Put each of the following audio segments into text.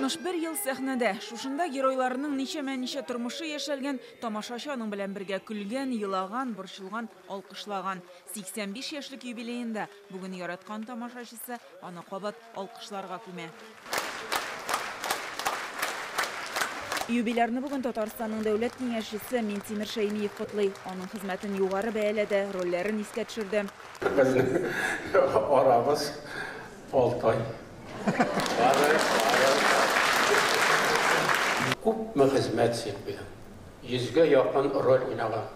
61 ел сәхнәдә. Шушында геройларының ничәмә-ничә тормышы яшәлгән, тамашачы аның белән бергә көлгән, елаган, борчылган, алкышлаган. 85 яшьлек юбилеенда бүген яраткан тамашачысы аны кабат алкышларга күмә. Юбилярны бүген Татарстанның дәүләт киңәшчесе Минтимер Шәймиев котлый. Аның хезмәтен югары бәяләде, рольләрен искә төшерде. Безнең арабыз 6 ай. Күпме хезмәт син куйдың. Йөзгә якын роль уйнаган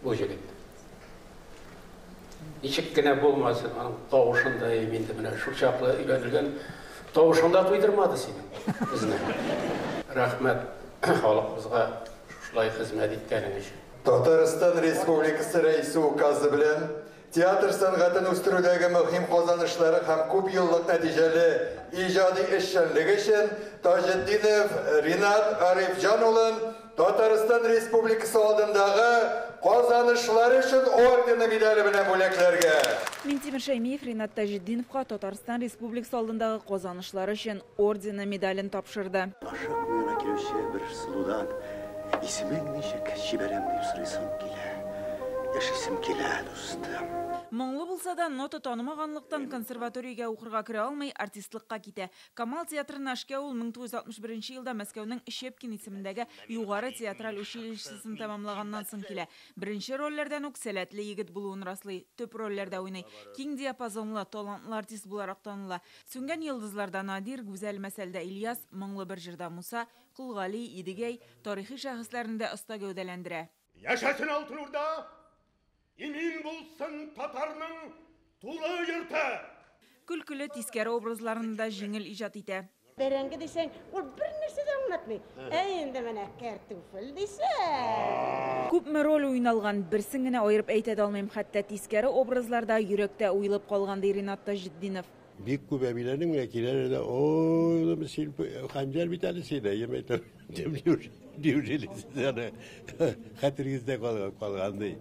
бу җегет. Ничек кенә булмасын, аның тавышын да инде менә шул чаклы өйрәнелгән тавышың да туйдырмады синең безне. Рәхмәт халкыбызга шулай хезмәт иткәнең өчен. Татарстан Республикасы Рәисе указы белән театр сәнгатен үстерүдәге мөһим казанышлары һәм күп еллык нәтиҗәле иҗади эшчәнлеге өчен Таҗетдинов Ринат Арифҗан улын Татарстан Республикасы алдындагы казанышлары өчен ордены медале белән бүләкләргә. Минтимер Шәймиев Ринат Таҗетдиновка Татарстан Республикасы алдындагы казанышлары өчен ордены медален тапшырды. Ашыкмый гына килүче бер сылудан исемең ничек, чибәрем дип сорыйсым килә. Яшисем килә, дустым. Моңлы булса да, нота танымаганлыктан консерваториягә укырга керә алмый, артистлыкка китә. Камал театрына эшкә ул 1961 елда Мәскәүнең Щепкин исемендәге югары театраль училищесын тәмамлаганнан соң килә. Беренче рольләрдән үк сәләтле егет булуын раслый, төп рольләрдә уйный. Киң диапазонлы, талантлы артист буларак таныла. Сүнгән йолдызларда Надир, Гүзәл мәсәлдә Ильяс, Моңлы бер җырда Муса, Кол Гали, Идегәй, тарихи шәхесләрне дә оста гәүдәләндерә. Яшәсен Алтын Урда, имин булсын татарның тулы йорты! Көлкеле, тискәре образларны да җиңел иҗат итә. Бәрәңге дисәң, ул бер нәрсә дә аңлатмый. Ә инде менә кәртүфел дисәң. Күпме роль уйналган, берсен генә аерып әйтә дә алмыйм. Хәтта тискәре образлар да йөрәктә уелып калган, ди Ринат Таҗетдинов. Бик күп әбиләрнең менә киләләр дә, ой, улым, син Хәмзәр бит әле син, әйе, әйтәм, неужели сез аны хәтерегездә калган, ди.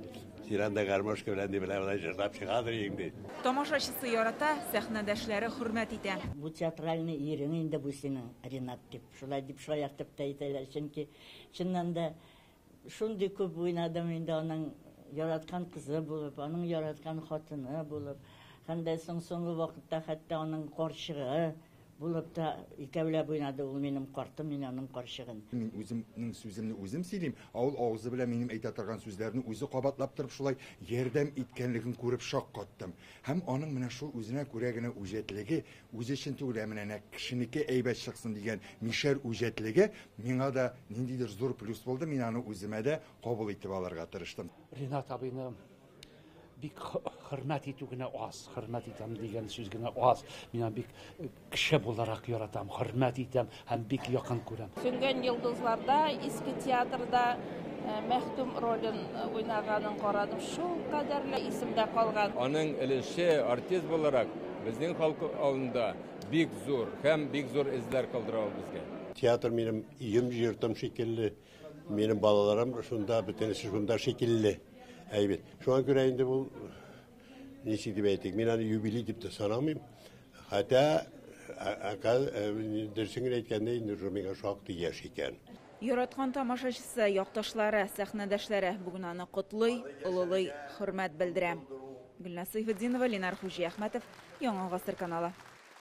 Син анда гармошка белән ди, менә болай җырлап чыгадыр идең, ди. Тамашачысы ярата, сәхнәдәшләре хөрмәт итә. Бу театральный ирең инде бу синең, Ринат, дип, шулай дип шаяртып та әйтәләр, чөнки чыннан да шундый күп уйнадым инде аның яраткан кызы булып, аның яраткан хатыны булып, һәм дә соң соңгы вакытта хәтта аның карчыгы булып та икәүләп уйнады ул минем картым, мин аның карчыгын. Мин үземнең сүземне үзем сөйлим, ә ул авызы белән минем әйтә торган сүзләрне үзе кабатлап торып шулай ярдәм иткәнлеген күреп шаккаттым. Һәм аның менә шул үзенә күрә генә үҗәтлеге, үзе өчен түгел, ә менә нәкъ кешенеке әйбәт чыксын дигән мишәр үҗәтлеге миңа да ниндидер зур плюс булды, мин аны үземә дә кабул итеп алырга тырыштым. Ринат абыйны бик хөрмәт итү генә аз, хөрмәт итәм дигән сүз генә аз. Мин аны бик кеше буларак яратам, хөрмәт итәм һәм бик якын күрәм. Сүнгән йолдызларда, иске театрда Мәхтүм ролен уйнаганын карадым. Шул кадәрле исемдә калган. Аның өлеше артист буларак безнең халык алдында бик зур һәм бик зур эзләр калдыра ул безгә. Театр минем өем, йортым шикелле. Минем балаларым шунда, бөтенесе шунда шикелле. Әйбәт. Шуңа күрә инде бу ничек дип әйтик, мин аны юбилей дип тә санамыйм. Хәтта дөресен генә әйткәндә, инде уже миңа шактый яшь икән. Яраткан тамашачысы, якташлары, сәхнәдәшләре бүген аны котлый, олылый, хөрмәт белдерә. Гөлназ Сәйфетдинова, Ленар Хуҗиәхмәтов, Яңа Гасыр каналы.